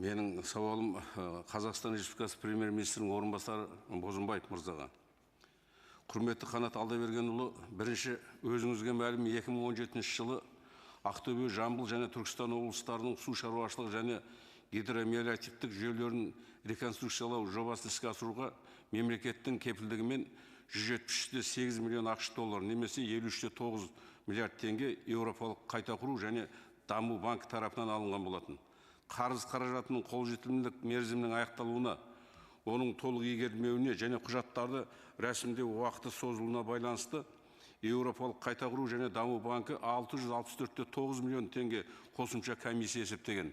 Менің сауалым Қазақстан Республикасы премьер-министрінің орынбасары Бозымбаев мырзаға. Құрметті Қанат Алдабергенұлы, бірінші, өзіңізге мәлім, 2017 жылы Ақтөбе, Жамбыл және Түркістан облыстарының су шаруашылығы және гидромелиоративтік жүйелерін реконструкциялау жобасын іске асыруға мемлекеттің кепілдігімен 173,8 миллион АҚШ доллары немесе 53,9 миллиард теңге Еуропалық қайта құру және даму банкі тарапынан алынған болатын. Қарыз қаражатының қолжетімділік мерзімінің аяқталуына, оның толық игерілмеуіне және құжаттарды рәсімдеу уақыты созылуына байланысты Еуропалық қайта құру және даму банкі 664,9 миллион теңге қосымша комиссия есептеген.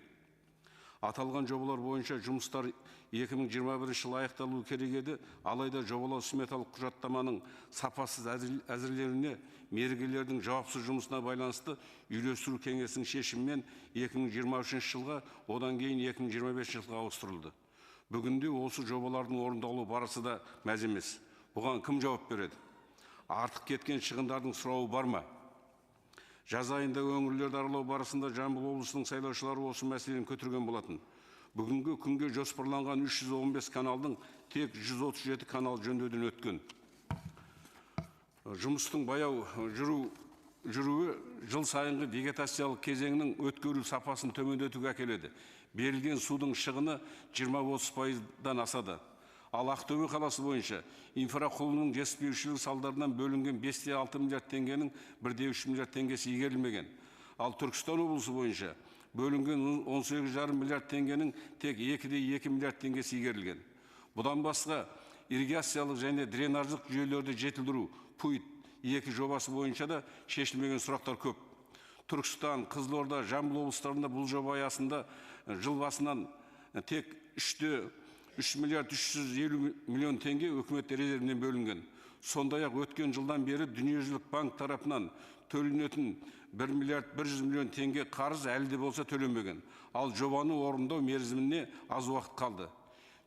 Аталған жобалар бойынша жұмыстар 2021 жылы аяқталуы керек еді, алайда жобалау сметалық құжаттаманың сапасыз әзірленуіне, мердігерлердің жауапсыз жұмысына байланысты үйлестіру кеңесінің шешімімен 2023 жылға, одан кейін 2025 жылға ауыстырылды. Бүгінде осы жобалардың орындалу барысы да мәз емес. Бұған кім жауап береді? Артық кеткен шығындардың сұрауы бар ма? Жаз айында өңірлерді аралау барысында Жамбыл облысының сайлаушылары осы мәселені көтерген болатын. Бүгінгі күнге жоспарланған 315 каналдың тек 137 канал жөндеуден өткен. Жұмыстың баяу жүруі жыл сайынғы вегетациялық кезеңнің өткеру сапасын төмендетуге әкеледі. Берілген судың шығыны 20-30%-дан асады. Ал Ақтөбе қаласы бойынша инфрақұрылымның жетіспеушілігі салдарынан бөлінген 5,6 миллиард теңгенің 1,3 миллиард теңгесі игерілмеген. Ал Түркістан облысы бойынша бөлінген 18,5 миллиард теңгенің тек 2,2 миллиард теңгесі игерілген. Бұдан басқа ирригациялық және дренаждық жүйелерді жетілдіру ПУИТ 2 жобасы бойынша да шешілмеген сұрақтар көп. Түркістан, Қызылорда, Жамбыл облыстарында бұл жоба аясында жыл басынан тек 3 миллиард 350 миллион теңге үкімет резервінен бөлінген. Сондай-ақ өткен жылдан бері Дүниежүзілік банк тарапынан төленетін 1 миллиард 100 миллион теңге қарыз әлі де болса төленбеген. Ал жобаны орындау мерзіміне аз уақыт қалды.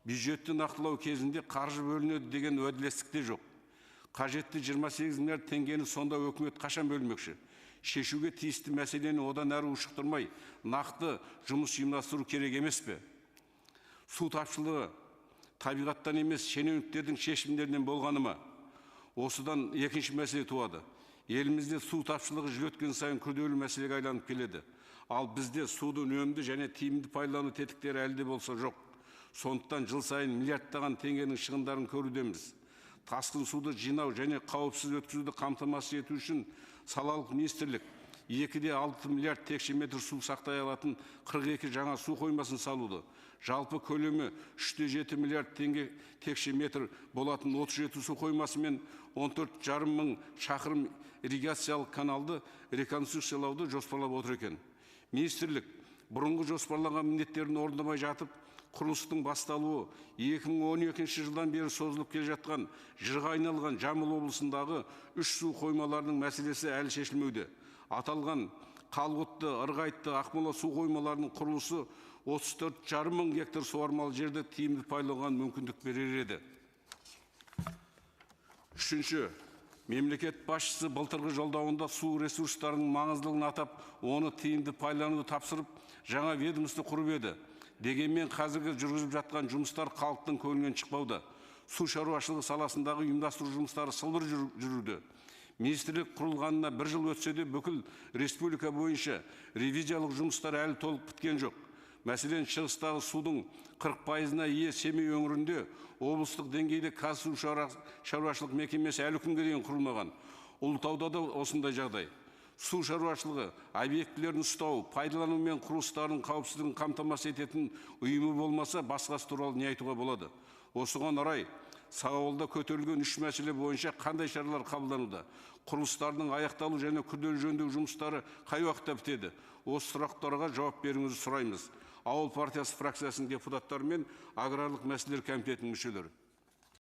Бюджетті нақтылау кезінде қаржы бөлінеді деген уәделестік те жоқ. Қажетті 28 миллиард теңгені сонда үкімет қашан бөлмекші? Шешуге тиісті мәселені одан әрі ушықтырмай, нақты жұмыс ұйымдастыру керек емес пе? Су тапшылығы табиғаттан емес, шенеуніктердің шешімдерінен болғаны ма? Осыдан екінші мәселе туады. Елімізде су тапшылығы жыл өткен сайын күрделі мәселеге айланып келеді. Ал бізде суды үнемді және тиімді пайдалану тетіктері әлі де болса жоқ. Сондықтан жыл сайын миллиардтаған теңгенің шығындарын көрудеміз. Тасқын суды жинау және қауіпсіз өткізуді қамтамасыз ету үшін салалық министрлік 2,6 миллиард текше метр су сақтай алатын 42 жаңа су қоймасын салуды, жалпы көлемі 3,7 миллиард теңге текше метр болатын 37 су қоймасы мен 14,5 мың шақырым ирригациялық каналды реконструкциялауды жоспарлап отыр екен. Министрлік бұрынғы жоспарланған міндеттерін орындамай жатып, құрылыстың басталуы 2012 жылдан бері созылып келе жатқан жырға айналған Жамбыл облысындағы 3 су қоймаларының мәселесі әлі шешілмеуде. Аталған Қалғұтты, Ырғайтты, Ақмола су қоймаларының құрылысы 34,5 мың гектар суармалы жерді тиімді пайдалануға мүмкіндік берер еді. Үшінші, мемлекет басшысы былтырғы жолдауында су ресурстарының маңыздылығын атап, оны тиімді пайдалануды тапсырып, жаңа ведомство құрып еді. Дегенмен қазіргі жүргізіп жатқан жұмыстар халықтың көңілінен шықпауда. Су шаруашылығы саласындағы ұйымдастыру жұмыстары сылбыр жүруде. Министрлік құрылғанына бір жыл өтсе де бүкіл республика бойынша ревизиялық жұмыстар әлі толық біткен жоқ. Мәселен, шығыстағы судың 40%-на ие Семей өңірінде облыстық деңгейде ҚазСу шаруашылық мекемесі әлі күнге дейін құрылмаған. Ұлытауда да осындай жағдай. Су шаруашылығы объектілерін ұстау, пайдалану мен құрылыстардың қауіпсіздігін қамтамасыз ететін ұйымы болмаса, басқасы туралы не айтуға болады? Осыған орай сауалда көтерілген үш мәселе бойынша қандай шаралар қабылдануда? Құрылыстардың аяқталу және күрделі жөндеу жұмыстары қай уақытта бітеді? Осы сұрақтарға жауап беруіңізді сұраймыз. Ауыл партиясы фракциясының депутаттары мен аграрлық мәселелер комитетінің мүшелері.